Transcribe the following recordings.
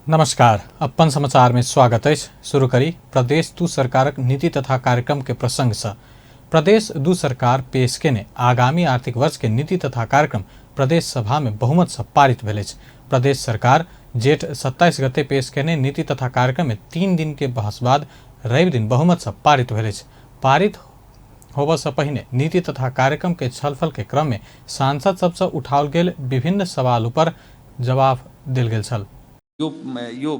नमस्कार, अपन समाचार में स्वागत अछि। शुरू करी प्रदेश दू सरकारक नीति तथा कार्यक्रम के प्रसंग सँ। प्रदेश दू सरकार पेश केने आगामी आर्थिक वर्ष के नीति तथा कार्यक्रम प्रदेश सभा में बहुमत सँ पारित भेल अछि। प्रदेश सरकार जेठ 27 गते पेश केने नीति तथा कार्यक्रम में 3 दिन के बहस बाद रवि दिन बहुमत सँ पारित भेल अछि। पारित होबय सँ पहिने नीति तथा कार्यक्रम के छलफल के क्रम में सांसद सब सँ उठाओल गेल विभिन्न सवाल ऊपर जवाफ देल गेल छल। यो यो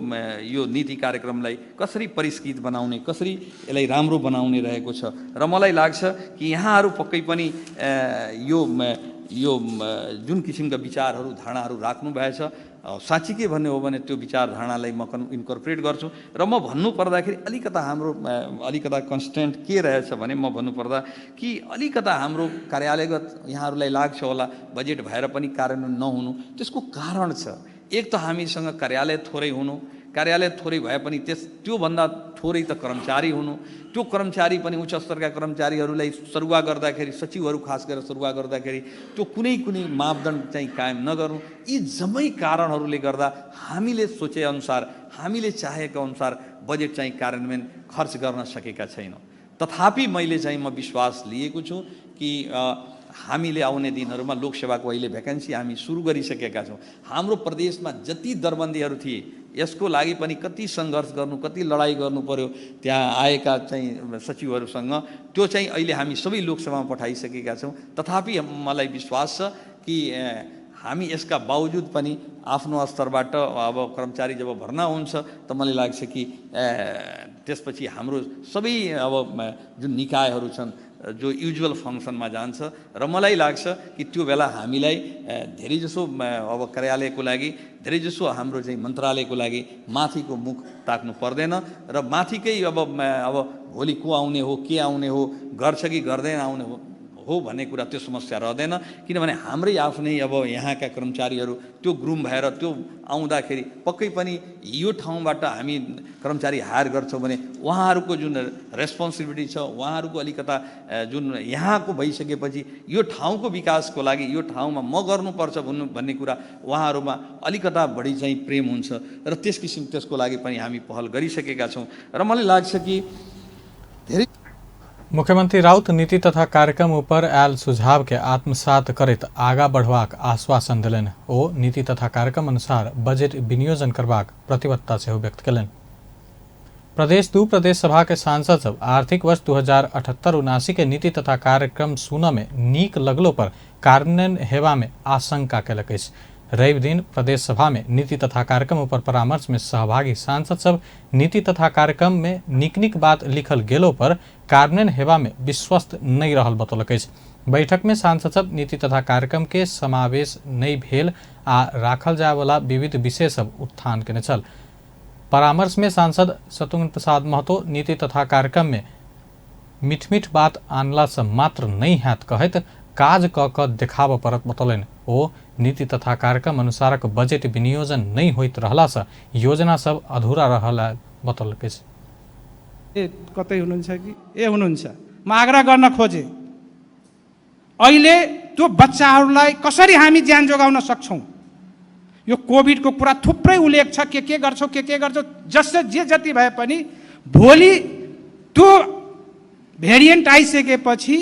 यो नीति कार्यक्रमलाई कसरी परिष्कृत बनाउने, कसरी यसलाई राम्रो बनाउने रहेको छ र मलाई लाग्छ कि यहाँहरू पक्कै पनि यो यो जुन किसिमका विचारहरू धारणाहरू राख्नु भएछ, साँच्चीकै भन्ने हो भने त्यो विचार धारणालाई म इन्कर्पोरेट गर्छु। र म भन्नु पर्दाखेरि अलिकता हाम्रो अलिकता कन्सटेन्ट के रहेछ भने म भन्नुपर्दा कि अलिकता हाम्रो कार्यालयगत यहाँहरूलाई लाग्छ होला बजेट भएर पनि कार्यान्वयन नहुनु, त्यसको कारण छ। एक त हामीसँग कार्यालय थोरै हुनु, कार्यालय थोरै भए पनि त्योभन्दा थोरै त कर्मचारी हुनु, त्यो कर्मचारी पनि उच्च स्तरका कर्मचारीहरूलाई सरुवा गर्दाखेरि, सचिवहरू खास गरेर सरुवा गर्दाखेरि त्यो कुनै कुनै मापदण्ड चाहिँ कायम नगर्नु, यी जम्मै कारणहरूले गर्दा हामीले सोचेअनुसार, हामीले चाहेको अनुसार बजेट चाहिँ कार्यान्वयन खर्च गर्न सकेका छैनौँ। तथापि मैले चाहिँ म विश्वास लिएको छु कि हामीले आउने दिनहरूमा लोकसेवाको अहिले भ्याकेन्सी हामी सुरु गरिसकेका छौँ। हाम्रो प्रदेशमा जति दरबन्दीहरू थिए यसको लागि पनि कति सङ्घर्ष गर्नु, कति लडाइँ गर्नु पर्यो त्यहाँ आएका चाहिँ सचिवहरूसँग, त्यो चाहिँ अहिले हामी सबै लोकसेवामा पठाइसकेका छौँ। तथापि मलाई विश्वास छ कि हामी यसका बावजुद पनि आफ्नो स्तरबाट अब कर्मचारी जब भर्ना हुन्छ त मलाई लाग्छ कि त्यसपछि हाम्रो सबै अब जुन निकायहरू छन् जो युजुअल फङ्सनमा जान्छ र मलाई लाग्छ कि त्यो बेला हामीलाई धेरैजसो अब कार्यालयको लागि, धेरैजसो हाम्रो चाहिँ मन्त्रालयको लागि माथिको मुख ताक्नु पर्दैन र माथिकै अब अब भोलि को आउने हो, के आउने हो, गर्छ कि गर्दैन आउने हो भन्ने कुरा त्यो समस्या रहँदैन। किनभने हाम्रै आफ्नै अब यहाँका कर्मचारीहरू त्यो ग्रुम भएर त्यो आउँदाखेरि पक्कै पनि यो ठाउँबाट हामी कर्मचारी हायर गर्छौँ भने उहाँहरूको जुन रेस्पोन्सिबिलिटी छ, उहाँहरूको अलिकता जुन यहाँको भइसकेपछि यो ठाउँको विकासको लागि यो ठाउँमा म गर्नुपर्छ भन्ने कुरा उहाँहरूमा अलिकता बढी चाहिँ प्रेम हुन्छ र त्यस किसिम त्यसको लागि पनि हामी पहल गरिसकेका छौँ। र मलाई लाग्छ कि धेरै मुख्यमंत्री राउत नीति तथा कार्यक्रम ऊपर आयल सुझाव के आत्मसात करैत आगा बढ़बाक आश्वासन देलनि। ओ नीति तथा कार्यक्रम अनुसार बजट विनियोजन करबाक प्रतिबद्धता सेहो व्यक्त केलनि। प्रदेश दू प्रदेश सभा के सांसद सब आर्थिक वर्ष 2078-79 के नीति तथा कार्यक्रम सुनऽ में नीक लगलो पर कार्यान्वयन हेबा में आशंका केलक अछि। रवि दिन प्रदेश सभा में नीति तथा कार्यक्रम ऊपर परामर्श में सहभागी सांसद सब नीति तथा कार्यक्रम में नीक नीक बात लिखल गेलो पर कार्यान्वयन हेबा में विश्वस्त नहीं रहल बतौलक अछि। बैठक में सांसद सब नीति तथा कार्यक्रम के समावेश नहीं भेल आ राखल जाय वाला विविध विषय सब उत्थान केने छल। परामर्श में सांसद शत्रुघ्न प्रसाद महतो नीति तथा कार्यक्रम में मीठ मीठ बात आनला से मात्र नहीं हैत कहैत काज क क देखाबऽ पड़त बतौलनि। ओ नीति तथा कार्यक्रम अनुसारक बजट विनियोजन नहीं होइत रहला से योजना सब अधूरा रहल बतौलक अछि। ए कतै हुनुहुन्छ कि? ए हुनुहुन्छ। म आग्रह गर्न खोजेँ, अहिले त्यो बच्चाहरूलाई कसरी हामी ज्यान जोगाउन सक्छौँ? यो कोभिडको कुरा थुप्रै उल्लेख छ, के के गर्छौँ, के के गर्छौँ, जसले जे जति भए पनि भोलि त्यो भेरिएन्ट आइसकेपछि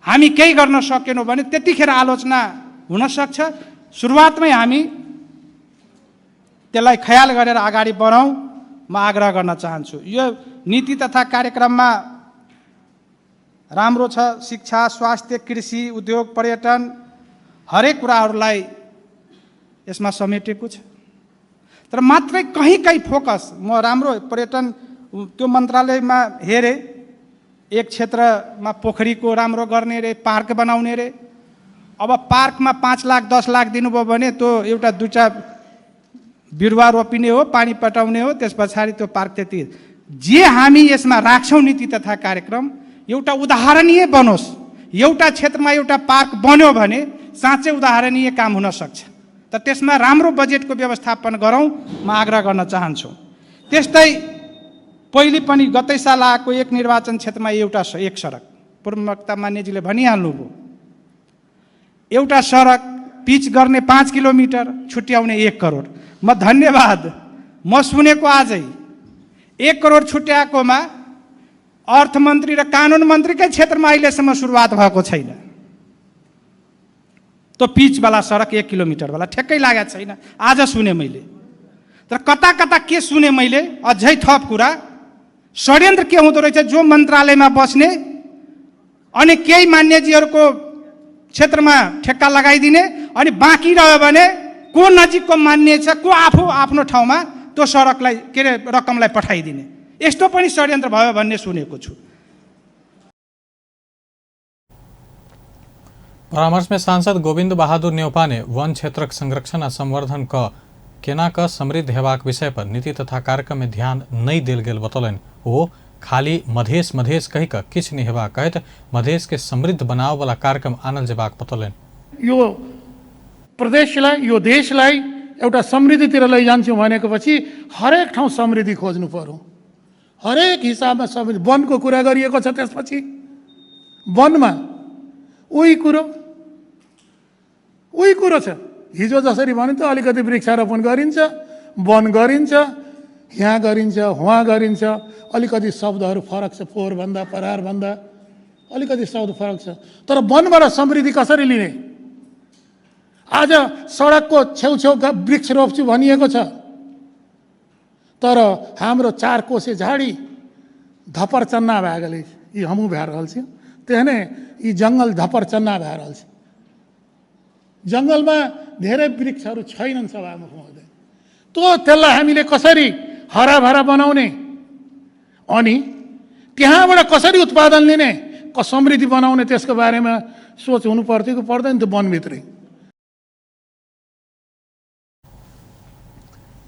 हामी केही गर्न सकेनौँ भने त्यतिखेर आलोचना हुनसक्छ। सुरुवातमै हामी त्यसलाई ख्याल गरेर अगाडि बढौँ, म आग्रह गर्न चाहन्छु। यो नीति तथा कार्यक्रममा राम्रो छ, शिक्षा, स्वास्थ्य, कृषि, उद्योग, पर्यटन हरेक कुराहरूलाई यसमा समेटेको छ। तर मात्रै कहीँ कहीँ फोकस, म राम्रो पर्यटन त्यो मन्त्रालयमा हेरेँ, एक क्षेत्रमा पोखरीको राम्रो गर्ने रे, पार्क बनाउने रे। अब पार्कमा 5 लाख 10 लाख दिनुभयो भने त्यो एउटा दुईवटा बिरुवा रोपिने हो, पानी पटाउने हो, त्यस पछाडि त्यो पार्क त्यति। जे हामी यसमा राख्छौँ नीति तथा कार्यक्रम एउटा उदाहरणीय बनोस्। एउटा क्षेत्रमा एउटा पार्क बन्यो भने साँच्चै उदाहरणीय काम हुन सक्छ। त त्यसमा राम्रो बजेटको व्यवस्थापन गरौँ, म आग्रह गर्न चाहन्छु। त्यस्तै पहिले पनि गतै साल आएको एक निर्वाचन क्षेत्रमा एउटा एक सडक, पूर्ववक्ता मान्यजीले भनिहाल्नुभयो, एउटा सडक पिच गर्ने 5 किलोमिटर, छुट्याउने 1 करोड। म धन्यवाद, म सुनेको आजै 1 करोड छुट्याएकोमा अर्थमन्त्री र कानुन मन्त्रीकै क्षेत्रमा अहिलेसम्म सुरुवात भएको छैन। त्यो पिचवाला सडक 1 किलोमिटरवाला ठ्याक्कै लागेको छैन, आज सुने मैले। तर कता कता के सुने मैले अझै थप कुरा, षड्यन्त्र के हुँदो रहेछ, जो मन्त्रालयमा बस्ने अनि केही मान्यजीहरूको क्षेत्रमा ठेक्का लगाइदिने अनि बाँकी रह्यो भने को नजिकको मान्य छ, को आफू आफ्नो ठाउँमा त्यो सडकलाई के अरे रकमलाई पठाइदिने, यस्तो पनि षड्यन्त्र भयो भन्ने सुनेको छु। परामर्श में सांसद गोविंद बहादुर न्यौपाने वन क्षेत्रक संरक्षण आ संवर्धन क केना क समृद्ध हेबाक विषय पर नीति तथा कार्यक्रम में ध्यान नहीं देल गेल बतौलनि। ओ खाली मधेश मधेश कहि क किछु नहीं हेबाक कहैत मधेश के समृद्ध बनाव वाला कार्यक्रम आनल जेबाक बतौलनि। यो प्रदेशलाई, यो देशलाई एउटा समृद्धितिर लैजान्छु भनेपछि हरेक ठाउँ समृद्धि खोज्नु पर्यो, हरेक हिसाबमा समृद्धि। वनको कुरा गरिएको छ, त्यसपछि वनमा उही कुरो छ। हिजो जसरी भन्यो त अलिकति वृक्षारोपण गरिन्छ, वन गरिन्छ, यहाँ गरिन्छ, वहाँ गरिन्छ, अलिकति शब्दहरू फरक छ, फोहोरभन्दा परारभन्दा अलिकति शब्द फरक छ, तर वनबाट समृद्धि कसरी लिने? आज सडकको छेउछेउ वृक्ष रोप्छु भनिएको छ, तर हाम्रो 4 कोसे झाडी धपर चन्ना भए गेलै, यी हमहूँ भए रहल छी, तेहने यी जङ्गल धपर चन्ना भए रहल छै। जङ्गलमा धेरै वृक्षहरू छैनन् सभामुख महोदय, त्यो त्यसलाई हामीले कसरी हराभरा बनाउने अनि त्यहाँबाट कसरी उत्पादन लिने, समृद्धि बनाउने, त्यसको बारेमा सोच हुनु पर्थ्यो कि पर्दैन त्यो वनभित्रै।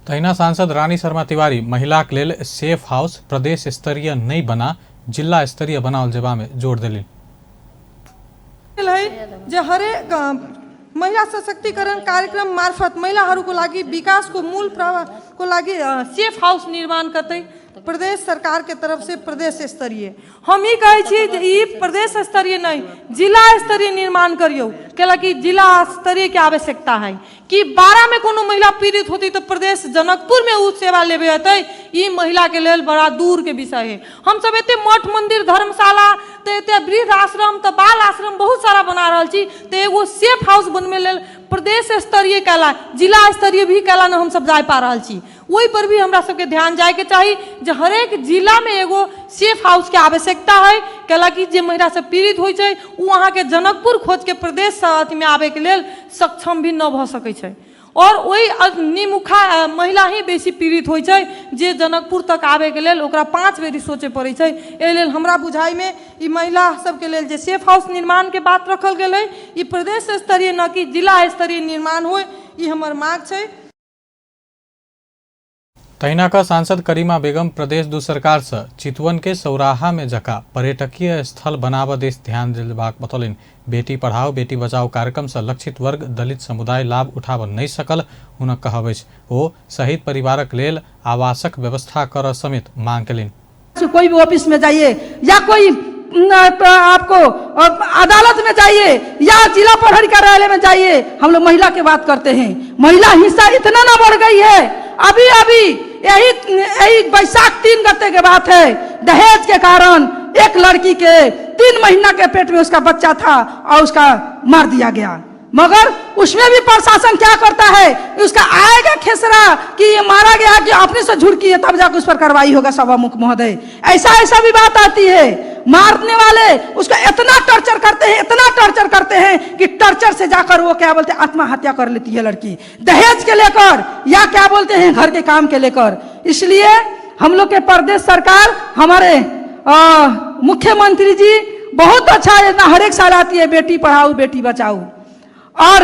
तहिना सांसद रानी शर्मा तिवारी महिलाक लेल सेफ हाउस प्रदेश स्तरीय नहीं बना जिला स्तरीय बनाओल जेबा में जोर देलनि। जे हरेक महिला सशक्तिकरण कार्यक्रम मार्फत महिलाहरूको लागि विकासको मूल प्रवाहको लागि सेफ हाउस निर्माण करतै प्रदेश सरकार के तरफ से प्रदेश स्तरीय। हम ई कहै छी जे ई प्रदेश स्तरीय नहीं, जिला स्तरीय निर्माण करियौ, कैलाकि जिला स्तरीय के आवश्यकता है कि 12 में कोनो महिला पीड़ित होती तो प्रदेश जनकपुर में उ सेवा लेबे अतै, ई महिला के लेल बड़ा दूर के विषय है। हम सब एते मठ मंदिर धर्मशाला तो एते वृद्ध आश्रम तो बाल आश्रम बहुत सारा बना रहल छी, तो एगो सेफ हाउस बनबे लेल प्रदेश स्तरीय कैला जिला स्तरीय भी कैला न हम सब जा पा रहल छी। ओहि पर भी हमरा सबके ध्यान जाय के चाही जे हरेक जिला में एगो सेफ हाउस के आवश्यकता है, कैलाकि जे महिला सब पीड़ित होइ छै उ अहाँके जनकपुर खोज के प्रदेश अथी में आबे के लेल सक्षम भी न भऽ सकै छै, और ओहि निमुखा महिला ही बेसी पीड़ित होइ छै जे जनकपुर तक आबे के लेल ओकरा 5 बेरी सोचे पड़ै छै। एहि लेल हमरा बुझाइ में ई महिला सबके लेल जे सेफ हाउस निर्माण के बात रखल गेल है, ई प्रदेश स्तरीय न कि जिला स्तरीय निर्माण होय, ई हमर मांग छै। तहिना का सांसद करीमा बेगम प्रदेश दू सरकार से चितवन के सौराहा में जका पर्यटकीय स्थल बनाव दिस ध्यान देबाक बतौलनि। बेटी पढ़ाओ बेटी बचाओ कार्यक्रम से लक्षित वर्ग दलित समुदाय लाभ उठाब नहीं सकल हुनक कहब अछि। ओ शहीद परिवारक लेल आवासक व्यवस्था कर समेत मांग केलनि। कोई भी ऑफिस में जाइए या कोई आपको अदालत में जाइए या जिला प्रहरी कार्यालय में जाइए, हम लोग महिला के बात करते हैं। महिला हिंसा इतना ना बढ़ गई है, अभी अभी यही यही बैसाख 3 गते के बात है, दहेज के कारण एक लड़की के 3 महीना के पेट में उसका बच्चा था और उसका मार दिया गया। मगर उसमें भी प्रशासन क्या करता है, उसका आएगा खेसरा कि ये मारा गया कि अपने से झुड़की है, तब जाकर उस पर कार्रवाई होगा। सभामुख महोदय, ऐसा ऐसा भी बात आती है। मारने वाले उसको इतना टॉर्चर करते हैं, इतना टॉर्चर करते हैं कि टॉर्चर से जाकर वो क्या बोलते हैं आत्महत्या कर लेती है लड़की, दहेज के लेकर या क्या बोलते हैं घर के काम के लेकर। इसलिए हम लोग के प्रदेश सरकार, हमारे मुख्यमंत्री जी बहुत अच्छा योजना हर एक साल आती है, बेटी पढ़ाओ बेटी बचाओ। और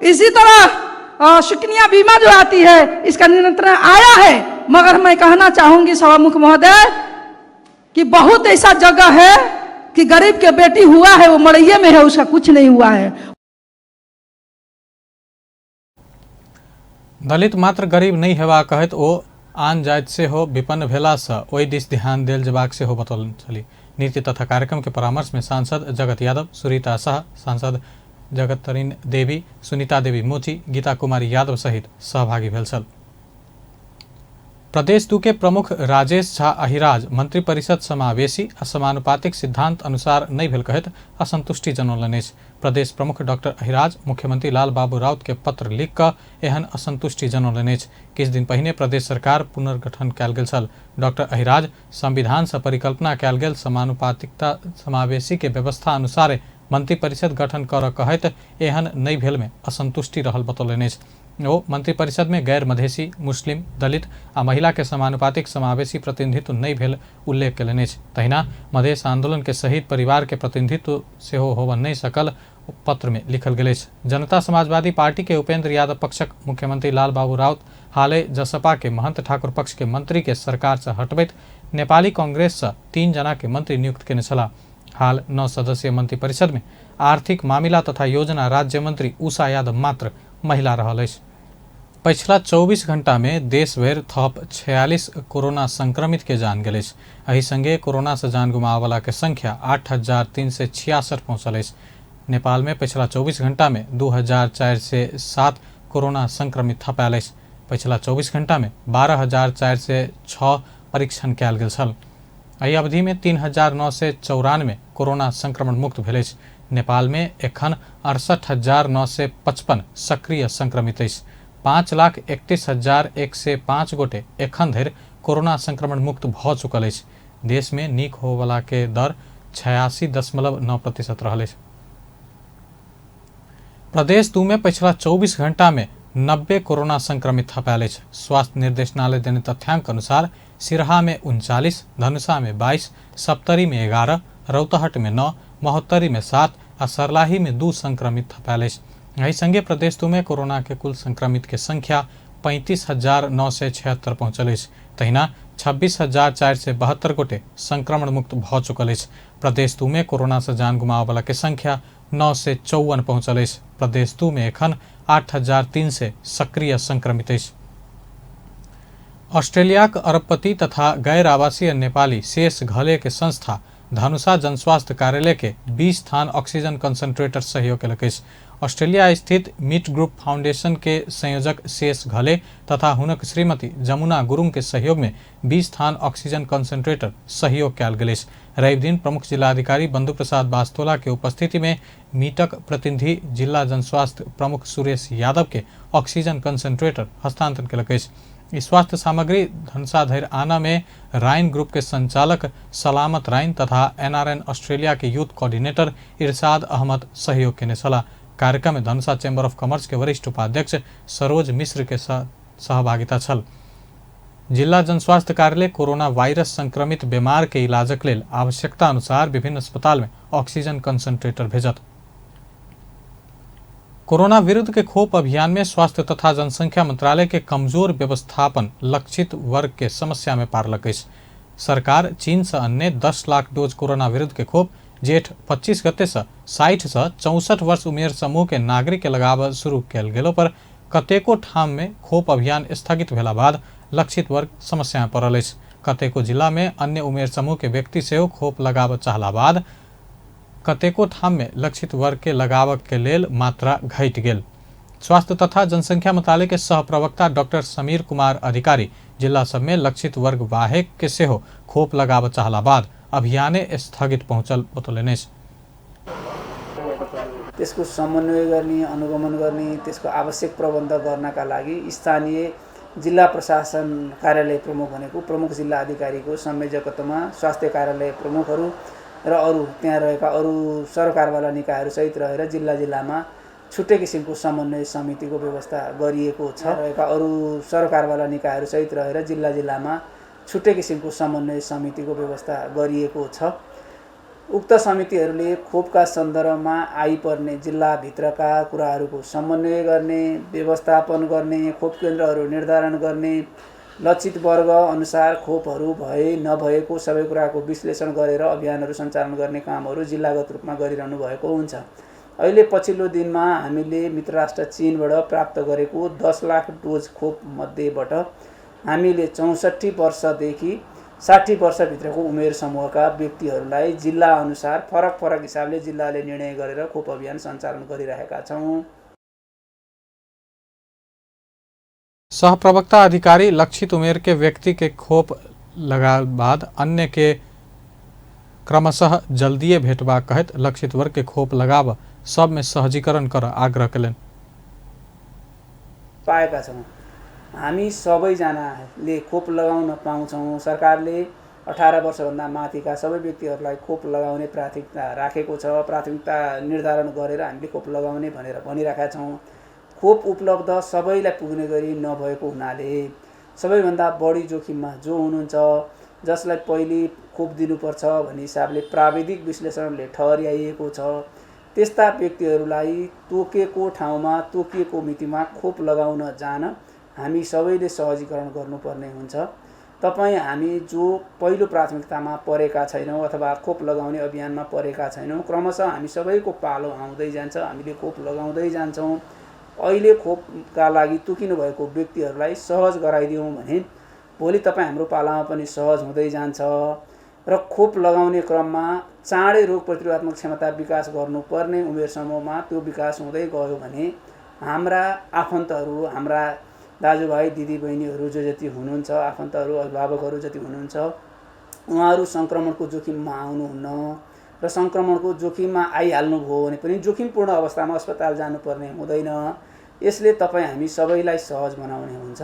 इसी तरह सुकन्या बीमा जो आती है इसका नियंत्रण आया है, मगर मैं कहना चाहूंगी सभामुख महोदय कि बहुत ऐसा जगह है कि गरीब के बेटी हुआ है वो मड़ैये में है, उसका कुछ नहीं हुआ है। दलित मात्र गरीब नहीं हेबा कहैत ओ आन जाति सेहो विपन्न भेलासँ ओहि दिस ध्यान देल जेबाक सेहो बतौलनि छली। नीति तथा कार्यक्रम के परामर्श में सांसद जगत यादव, सुरीता शाह, सांसद जगतरीन देवी, सुनीता देवी मोची, गीता कुमारी यादव सहित सहभागी भेल छल। प्रदेश 2 के प्रमुख राजेश झा अहिराज मंत्रिपरिषद समावेशी आ समानुपातिक सिद्धांत अनुसार नहि भेल कहैत असंतुष्टि जनौलनि अछि। प्रदेश प्रमुख डॉक्टर अहिराज मुख्यमंत्री लाल बाबू राउत के पत्र लिख कऽ एहन असंतुष्टि जनौलनि अछि। किछु दिन पहिने प्रदेश सरकार पुनर्गठन कयल गेल छल। डॉक्टर अहिराज संविधान सँ परिकल्पना कयल गेल समानुपातिकता समावेशी के व्यवस्था अनुसार मंत्रिपरिषद गठन करऽ कहैत एहन नहि भेल में असंतुष्टि रहल बतौलनि अछि। ओ मंत्रिपरिषद में गैर मधेसी, मुस्लिम, दलित आ महिला के समानुपातिक समावेशी प्रतिनिधित्व नहि भेल उल्लेख कयलनि अछि। तहिना मधेश आंदोलन के शहीद परिवार के प्रतिनिधित्व सेहो होबऽ नहि सकल पत्र में लिखल गेल अछि। जनता समाजवादी पार्टी के उपेंद्र यादव पक्षक मुख्यमंत्री लाल बाबू राउत हाले जसपा के महंत ठाकुर पक्ष के मंत्री के सरकार से हटबैत नेपाली कांग्रेस से 3 जना के मंत्री नियुक्त केने छलाह। हाल 9 सदस्यीय मंत्रिपरिषद में आर्थिक मामिला तथा योजना राज्य मंत्री उषा यादव मात्र महिला रहल अछि। पछिला 24 घंटा में देशभरि थप 46 कोरोना संक्रमित के जान गेल अछि। एहि संगे कोरोना से जान गुमाबयवला के संख्या 8,366 पहुंचल अछि। नेपाल में पछिला 24 घंटा में 2,407 कोरोना संक्रमित थप आयल अछि। पछिला 24 घंटा में 12,406 परीक्षण कयल गेल छल। एहि अवधि में 3,994 कोरोना संक्रमण मुक्त भेल अछि। नेपाल में एखन 68,955 सक्रिय संक्रमित अछि। 5,31,105 गोटे एखन धरि कोरोना संक्रमण मुक्त भऽ चुकल अछि। देश में नीक होवला के दर 86.9% रहल अछि। प्रदेश 2 में पछिला 24 घंटा में 90 कोरोना संक्रमित थप आयल अछि। स्वास्थ्य निर्देशनालय देने तथ्यांक अनुसार सिरहा में 39, धनुषा में 22, सप्तरी में 11, रौतहट में 9, महोत्तरी में 7 आ सरलाही में 2 संक्रमित थप आयल अछि। एहि संगे प्रदेश 2 में कोरोना के कुल संक्रमित के संख्या 35,976 पहुंचल अछि। तहिना 26,472 गोटे संक्रमण मुक्त भऽ चुकल अछि। प्रदेश 2 में कोरोना से जान गुमाबयवला के संख्या 954 पहुंचल अछि। प्रदेश 2 में एखन 8,300 सक्रिय संक्रमित अछि। ऑस्ट्रेलियाक अरबपति तथा गैर आवासीय नेपाली शेष घले के संस्था धनुषा जनस्वास्थ्य कार्यालय के 20 थान ऑक्सीजन कंसंट्रेटर सहयोग केलक अछि। ऑस्ट्रेलिया स्थित मीट ग्रुप फाउंडेशन के संयोजक शेष घले तथा हुनक श्रीमती जमुना गुरुंग के सहयोग में 20 थान ऑक्सीजन कंसंट्रेटर सहयोग कयल गेल अछि। रवि दिन प्रमुख जिलाधिकारी बंधु प्रसाद बास्तोला के उपस्थिति में मीटक प्रतिनिधि जिला जनस्वास्थ्य प्रमुख सुरेश यादव के ऑक्सीजन कंसंट्रेटर हस्तांतरण केलक अछि। ई स्वास्थ्य सामग्री धनुषा धरि आना में राइन ग्रुप के संचालक सलामत राइन तथा एनआरएन ऑस्ट्रेलिया के यूथ कोऑर्डिनेटर इरशाद अहमद सहयोग केने छलाह। कार्यक्रम में धनुषा चैम्बर ऑफ कॉमर्स के वरिष्ठ उपाध्यक्ष सरोज मिश्र के सहभागिता छल। जिला जनस्वास्थ्य कार्यालय कोरोना वायरस संक्रमित बीमार के इलाजक लेल आवश्यकता अनुसार विभिन्न अस्पताल में ऑक्सीजन कंसंट्रेटर भेजत। कोरोना विरुद्ध के खोप अभियान में स्वास्थ्य तथा जनसंख्या मंत्रालय के कमजोर व्यवस्थापन लक्षित वर्ग के समस्या में पारलक अछि। सरकार चीन से अन्य 10 लाख डोज कोरोना विरुद्ध के खोप जेठ 25 गते से 60 से 64 वर्ष उमेर समूह के नागरिक के लगाव शुरू कयल गेलो पर कतेको ठाम में खोप अभियान स्थगित भेला बाद लक्षित वर्ग समस्या में पड़ल अछि। कतेको जिला में अन्य उमेर समूह के व्यक्ति सेहो खोप लगाव चाहला बाद कतेको ठाम में लक्षित वर्ग के लगाव के लेल मात्रा घटि गेल। स्वास्थ्य तथा जनसंख्या मंत्रालय के सह प्रवक्ता डॉक्टर समीर कुमार अधिकारी जिला सब में लक्षित वर्ग वाहेक के सेहो खोप लगाव चाहला बाद अभियाने स्थगित पहुंचल बतौलनि अछि। त्यसको समन्वय गर्ने, अनुगमन गर्ने, त्यसको आवश्यक प्रबन्ध गर्नका लागि स्थानीय जिल्ला प्रशासन कार्यालय प्रमुख भनेको प्रमुख जिल्ला अधिकारीको संयोजकत्वमा स्वास्थ्य कार्यालय प्रमुखहरू र अरू त्यहाँ रहेका अरू सरकारवाला निकायहरू सहित रहेर जिल्ला जिल्लामा छुट्टै किसिमको समन्वय समितिको व्यवस्था गरिएको छ। रहेका अरू सरकारवाला निकायहरू सहित रहेर जिल्ला जिल्लामा छुट्टै किसिमको समन्वय समितिको व्यवस्था गरिएको छ। उक्त समितिहरूले खोपका सन्दर्भमा आइपर्ने जिल्लाभित्रका कुराहरूको समन्वय गर्ने, व्यवस्थापन गर्ने, खोप केन्द्रहरू निर्धारण गर्ने, लक्षित वर्ग अनुसार खोपहरू भए नभएको सबै कुराको विश्लेषण गरेर अभियानहरू सञ्चालन गर्ने कामहरू जिल्लागत रूपमा गरिरहनु भएको हुन्छ। अहिले पछिल्लो दिनमा हामीले मित्र राष्ट्र चीनबाट प्राप्त गरेको 10 लाख डोज खोप मध्येबाट हामीले 64 वर्षदेखि 60 वर्षभित्रको उमेर समूहका व्यक्तिहरूलाई जिल्ला अनुसार फरक फरक हिसाबले जिल्लाले निर्णय गरेर खोप अभियान सञ्चालन गरिरहेका छौँ। सहप्रवक्ता अधिकारी लक्षित उमेर के व्यक्ति के खोप लगा बाद अन्य के क्रमशः जल्दिए भेटबाक कहैत लक्षित वर्ग के खोप लगाब सब में सहजीकरण कर आग्रह कयलनि। पाएका छौँ। हामी सबैजनाले खोप लगाउन पाउँछौँ। सरकारले 18 वर्षभन्दा माथिका सबै व्यक्तिहरूलाई खोप लगाउने प्राथमिकता राखेको छ। प्राथमिकता निर्धारण गरेर हामीले खोप लगाउने भनेर भनिराखेका छौँ। खोप उपलब्ध सबैलाई पुग्ने गरी नभएको हुनाले सबैभन्दा बढी जोखिममा जो हुनुहुन्छ, जसलाई पहिले खोप दिनुपर्छ भन्ने हिसाबले प्राविधिक विश्लेषणले ठहर्याइएको छ, त्यस्ता व्यक्तिहरूलाई तोकेको ठाउँमा तोकिएको मितिमा खोप लगाउन जान हामी सबैले सहजीकरण गर्नुपर्ने हुन्छ। तपाईँ हामी जो पहिलो प्राथमिकतामा परेका छैनौँ अथवा खोप लगाउने अभियानमा परेका छैनौँ, क्रमशः हामी सबैको पालो आउँदै जान्छ, हामीले खोप लगाउँदै जान्छौँ। अहिले खोपका लागि तोकिनु भएको व्यक्तिहरूलाई सहज गराइदियौँ भने भोलि तपाईँ हाम्रो पालामा पनि सहज हुँदै जान्छ र खोप लगाउने क्रममा चाँडै रोग प्रतिरोधात्मक क्षमता विकास गर्नुपर्ने उमेर समूहमा त्यो विकास हुँदै गयो भने हाम्रा आफन्तहरू, हाम्रा दाजुभाइ दिदीबहिनीहरू जो जति हुनुहुन्छ, आफन्तहरू अभिभावकहरू जति हुनुहुन्छ, उहाँहरू सङ्क्रमणको जोखिममा आउनुहुन्न र सङ्क्रमणको जोखिममा आइहाल्नुभयो भने पनि जोखिमपूर्ण अवस्थामा अस्पताल जानुपर्ने हुँदैन। यसले तपाईँ हामी सबैलाई सहज बनाउने हुन्छ।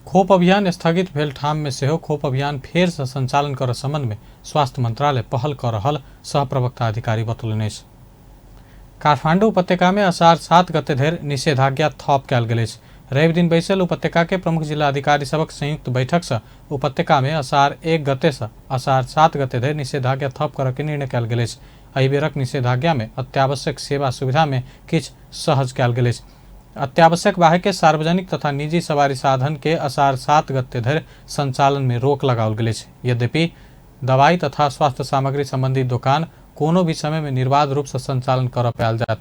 खोप अभियान स्थगित भेल ठाम में सेहो खोप अभियान फेर से संचालन कर संबंध में स्वास्थ्य मंत्रालय पहल कर रहल सहप्रवक्ता अधिकारी बतौलनि अछि। काठमाडौँ उपत्यका में असार 7 गते धरि निषेधाज्ञा थप कयल गेल अछि। रवि दिन बैसल उपत्यका के प्रमुख जिलाधिकारी सभक संयुक्त बैठक से उपत्यका में असार 1 गते से असार 7 गते धरि निषेधाज्ञा थप करऽ के निर्णय कयल गेल अछि। एहि बेरक निषेधाज्ञा में अत्यावश्यक सेवा सुविधा में किछु सहज कयल गेल अछि। अत्यावश्यक बाहेक के सार्वजनिक तथा निजी सवारी साधन के असार 7 गते धरि संचालन में रोक लगाओल गेल अछि। यद्यपि दवाई तथा स्वास्थ्य सामग्री संबंधी दोकान कोनो भी समय में निर्बाध रूप से संचालन कर पायल जायत।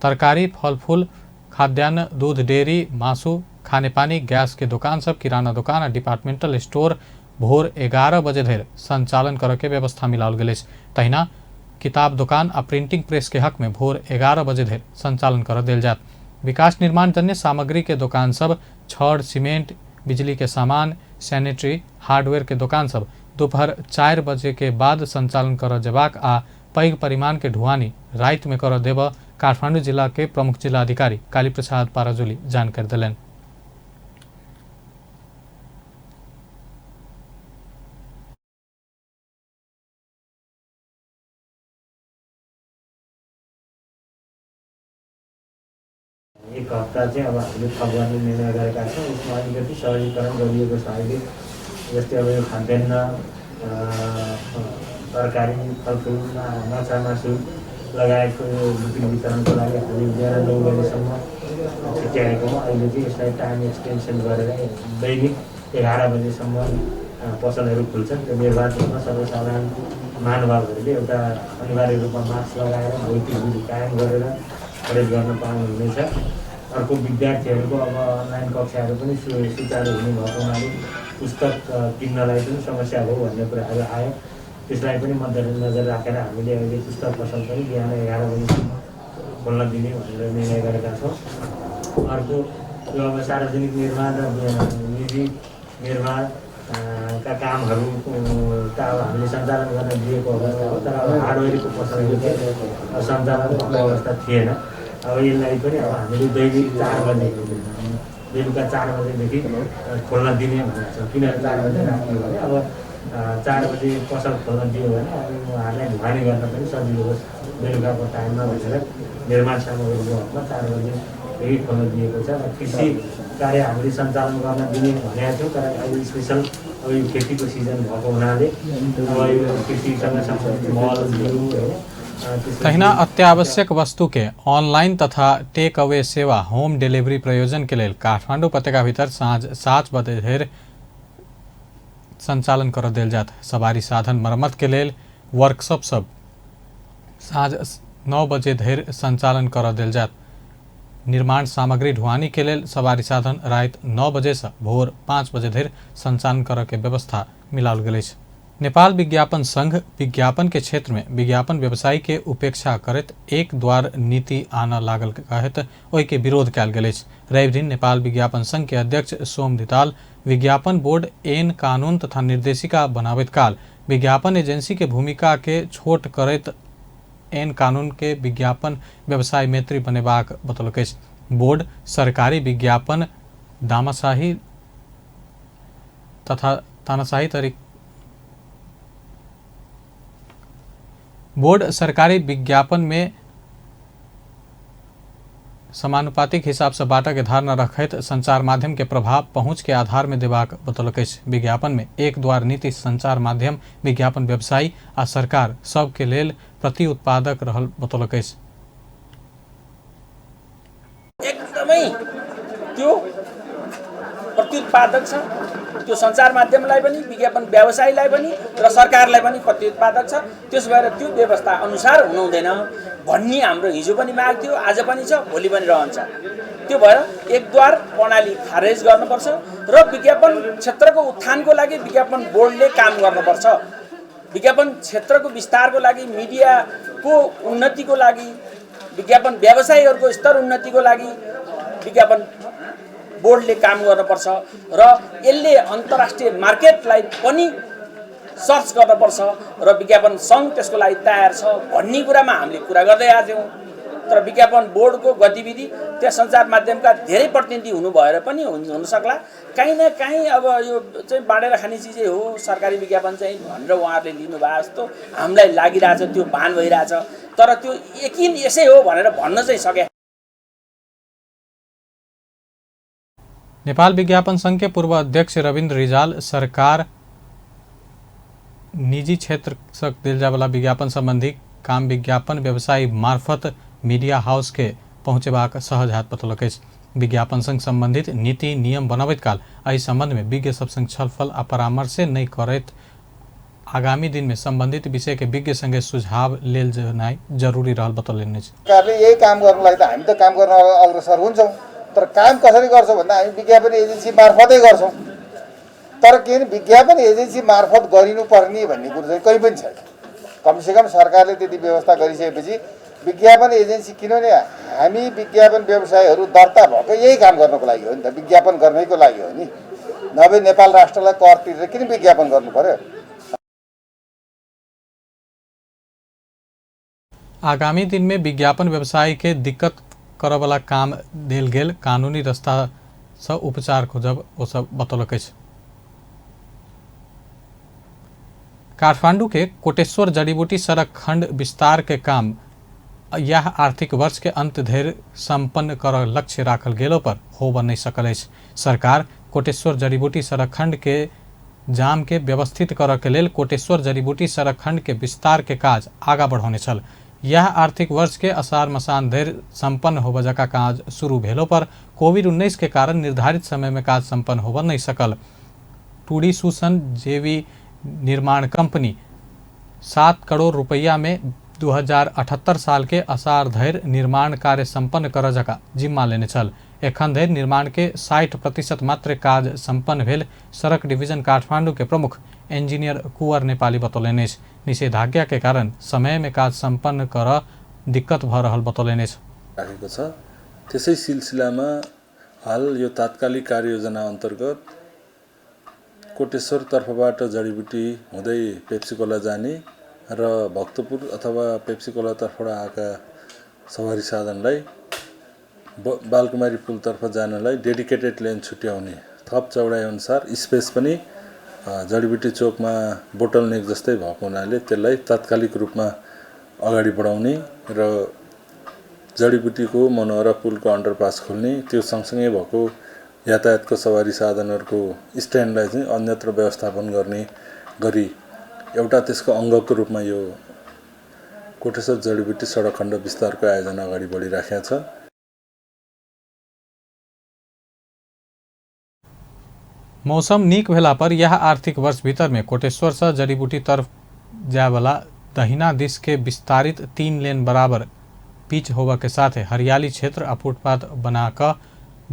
तरकारी, फल फूल, खाद्यान्न, दूध, डेयरी, मासु, खानेपानी, गैस के दोकान सब, किराना दोकान आ डिपार्टमेंटल स्टोर भोर 11 बजे धरि संचालन करऽ के व्यवस्था मिलाओल गेल अछि। तहिना किताब दोकान आ प्रिंटिंग प्रेस के हक में भोर 11 बजे धरि संचालन कर देल जायत। विकास निर्माण जन्य सामग्री के दोकान सब, छड़, सीमेंट, बिजली के सामान, सैनिटरी हार्डवेयर के दोकान सब दोपहर 4 बजे के बाद संचालन कर जेबाक आ पैघ परिमाण के ढुआनी राति में कर देब काठमाडौँ जिला के प्रमुख जिलाधिकारी कालीप्रसाद पाराजुली जानकारी देलनि। एक हप्ता चाहिँ अब हामीले थप गर्ने निर्णय गरेका छौँ। यसमा अलिकति सहजीकरण गरिएको छ अहिले। जस्तै अब यो खाद्यान्न, तरकारी, फलफुल, माछा मासु लगायतको यो बिक्री वितरणको लागि हामीले बिहान 9 बजेसम्म छुट्याएकोमा अहिले चाहिँ यसलाई टाइम एक्सटेन्सन गरेर दैनिक 11 बजेसम्म पसलहरू खुल्छन्। त्यो निर्बाध रूपमा सर्वसाधारण महानुभावहरूले एउटा अनिवार्य रूपमा मास्क लगाएर भौतिक दूरी कायम गरेर प्रयोग गर्न पाउनुहुनेछ। अर्को विद्यार्थीहरूको अब अनलाइन कक्षाहरू पनि सुचारू हुने भएको हुनाले पुस्तक किन्नलाई पनि समस्या हो भन्ने कुराहरू आयो। त्यसलाई पनि मध्यनजर राखेर हामीले अहिले पुस्तक पसल पनि बिहान 11 बजीसम्म खोल्न दिने भनेर निर्णय गरेका छौँ। अर्को यो अब सार्वजनिक निर्माण र निजी निर्माण का कामहरू त अब हामीले सञ्चालन गर्न दिएको अवस्था हो, तर अब हार्डवेयरको पसलको चाहिँ सञ्चालन भएको अवस्था थिएन। अब यसलाई पनि अब हामीले दैनिक 4 बजे, बेलुका 4 बजेदेखि खोल्न दिने भनेको छौँ। किन 4 बजे राख्यो भने अब 4 बजे पसल खोल्न दियो भने अब उहाँहरूलाई ढुवानी गर्न पनि सजिलो होस् बेलुकाको टाइममा भनेर निर्माण सामग्रीको हकमा 4 बजेदेखि खोल्न दिएको छ। र कृषि कार्य हामीले सञ्चालन गर्न दिने भनेका थियौँ, तर अहिले स्पेसल अब यो खेतीको सिजन भएको हुनाले अब यो कृषिसँग सम्बन्धित मल बिउ होइन। तहिना अत्यावश्यक वस्तु के ऑनलाइन तथा टेक अवे सेवा होम डिलीवरी प्रयोजन के लेल काठमाडौँ उपत्यका भीतर साँझ 7 बजे धरि संचालन कर देल जात। सवारी साधन मरम्मत के लेल वर्कशॉप सब साँझ 9 बजे धरि संचालन कर देल जात। निर्माण सामग्री ढुआनी के लेल सवारी साधन राति 9 बजे से भोर 5 बजे धरि संचालन करऽ के व्यवस्था मिलाओल गेल अछि। नेपाल विज्ञापन संघ विज्ञापन के क्षेत्र में विज्ञापन व्यवसायी के उपेक्षा करैत एक द्वार नीति आनऽ लागल कहैत ओहि के विरोध कयल गेल अछि। रवि दिन नेपाल विज्ञापन संघ के अध्यक्ष सोम धिताल विज्ञापन बोर्ड एन कानून तथा निर्देशिका बनाबैत काल विज्ञापन एजेंसी के भूमिका के छोट करैत एन कानून के विज्ञापन व्यवसाय मैत्री बनेबाक बतौलक अछि। बोर्ड सरकारी विज्ञापन दामाशाही तथा तानाशाही तरीका बोर्ड सरकारी विज्ञापन में समानुपातिक हिसाब से बाँटऽ के धारणा रखैत संचार माध्यम के प्रभाव पहुंच के आधार में देबाक बतौलक अछि। विज्ञापन में एक द्वार नीति संचार माध्यम, विज्ञापन व्यवसायी आ सरकार सब के लेल प्रति उत्पादक रहल बतौलक अछि। एकदमै त्यो प्रत्युत्पादक छ, त्यो सञ्चार माध्यमलाई पनि, विज्ञापन व्यवसायीलाई पनि र सरकारलाई पनि प्रत्युत्पादक छ। त्यसो भएर त्यो व्यवस्था अनुसार हुनु हुँदैन भन्ने हाम्रो हिजो पनि माग थियो, आज पनि छ, भोलि पनि रहन्छ। त्यो भएर एकद्वार प्रणाली खारेज गर्नुपर्छ र विज्ञापन क्षेत्रको उत्थानको लागि विज्ञापन बोर्डले काम गर्नुपर्छ। विज्ञापन क्षेत्रको विस्तारको लागि, मिडियाको उन्नतिको लागि, विज्ञापन व्यवसायीहरूको स्तर उन्नतिको लागि विज्ञापन बोर्डले काम गर्नुपर्छ र यसले अन्तर्राष्ट्रिय मार्केटलाई पनि सर्च गर्नुपर्छ र विज्ञापन सङ्घ त्यसको लागि तयार छ भन्ने कुरामा हामीले कुरा गर्दै आएको थियौँ। तर विज्ञापन बोर्डको गतिविधि त्यहाँ सञ्चार माध्यमका धेरै प्रतिनिधि हुनु भएर पनि हुनसक्ला, काहीँ न काहीँ अब यो चाहिँ बाँडेर खाने चिजै हो सरकारी विज्ञापन चाहिँ भनेर उहाँहरूले लिनुभएको जस्तो हामीलाई लागिरहेछ, त्यो भान भइरहेछ। तर त्यो यकिन यसै हो भनेर भन्न चाहिँ सके। नेपाल विज्ञापन संघ के पूर्व अध्यक्ष रविन्द्र रिजाल सरकार निजी क्षेत्र से दिल जाए वाला विज्ञापन संबंधी काम विज्ञापन व्यवसायी मार्फत मीडिया हाउस के पहुँचेबाक सहज हैत बतौलक अछि। विज्ञापन संघ संबंधित नीति नियम बनाबैत काल एहि संबंध में विज्ञ सब संग छलफल आ परामर्श नहि करैत आगामी दिन में संबंधित विषय के विज्ञ संगे सुझाव लेल जेनाइ जरूरी रहल बतौलनि अछि। सरकारले यही काम गर्नुलाई त हामी त काम गर्न अग्रसर हुन्छौँ, तर काम कसरी गर्छौँ भन्दा हामी विज्ञापन एजेन्सी मार्फतै गर्छौँ। तर के भने विज्ञापन एजेन्सी मार्फत गरिनुपर्ने भन्ने कुरो चाहिँ कहीँ पनि छैन। कमसेकम सरकारले त्यति व्यवस्था गरिसकेपछि विज्ञापन एजेन्सी, किनभने हामी विज्ञापन व्यवसायहरू दर्ता भएको यही काम गर्नको लागि हो नि त, विज्ञापन गर्नैको लागि हो नि। नभए नेपाल राष्ट्रलाई कर तिरेर किन विज्ञापन गर्नु पर्यो? आगामी दिन में विज्ञापन व्यवसाय के दिक्कत करऽवला काम देल गेल कानूनी रास्ता से उपचार खोजब ओ सब बतौलक अछि। काठमांडू के कोटेश्वर जड़ीबूटी सड़क खंड विस्तार के काम यह आर्थिक वर्ष के अंत धरि संपन्न कर लक्ष्य राखल गेलो पर होब नहीं सकल अछि। सरकार कोटेश्वर जड़ीबूटी सड़क खंड के जाम के व्यवस्थित करऽ के लेल कोटेश्वर जड़ीबूटी सड़क खंड के विस्तार के काज आगा बढ़ौने छल। यह आर्थिक वर्ष के असार मसान धरि संपन्न होबय जकाँ काज शुरू भेलो पर कोविड-19 के कारण निर्धारित समय में काज संपन्न होबय नहीं सकल। टूडी सुसन जेवी निर्माण कंपनी 7 करोड़ रुपया में 2078 साल के असार धरि निर्माण कार्य संपन्न करऽ जकाँ जिम्मा लेने छल। एखन धरि निर्माण के 60% मात्र काज संपन्न भेल सड़क डिवीजन काठमांडू के प्रमुख इंजीनियर कुंवर नेपाली बतौलनि अछि। निषेधाज्ञा के कारण समय में काज संपन्न करऽ दिक्कत भऽ रहल बतौलनि अछि। राखेको छ। त्यसै सिलसिलामा हाल यो तात्कालिक कार्ययोजना अन्तर्गत कोटेश्वर तर्फबाट जडीबुटी हुँदै पेप्सीकोला जाने र भक्तपुर अथवा पेप्सीकोला तर्फबाट आएका सवारी साधनलाई बालकुमारी पुलतर्फ जानलाई डेडिकेटेड लेन छुट्याउने, थप चौडाइ अनुसार स्पेस पनि जडीबुटी चोकमा बोटल नेक जस्तै भएको हुनाले त्यसलाई तात्कालिक रूपमा अगाडि बढाउने र जडीबुटीको मनोहरा पुलको अन्डरपास खोल्ने, त्यो सँगसँगै भएको यातायातको सवारी साधनहरूको स्ट्यान्डलाई चाहिँ अन्यत्र व्यवस्थापन गर्ने गरी एउटा त्यसको अङ्गको रूपमा यो कोटेश्वर जडीबुटी सडक खण्ड विस्तारको आयोजना अगाडि बढिराखेको छ। मौसम नीक भेला पर यह आर्थिक वर्ष भीतर में कोटेश्वर से जड़ीबूटी तरफ जायवाला दहिना दिश के विस्तारित 3 लेन बराबर पिच होबा के साथ हरियाली क्षेत्र आ फुटपाथ बनाकर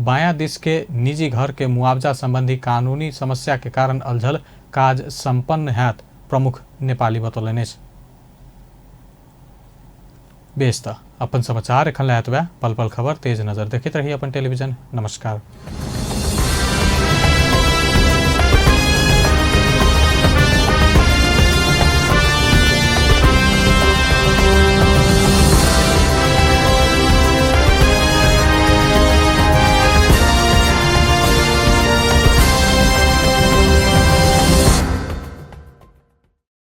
बायां दिश के निजी घर के मुआवजा संबंधी कानूनी समस्या के कारण अलझल काज संपन्न हैत प्रमुख नेपाली बतौलनि अछि। बेस त अपन समाचार एखन लए एतबे। पल पल खबर तेज नजर देखैत रही अपन टेलीविजन। नमस्कार।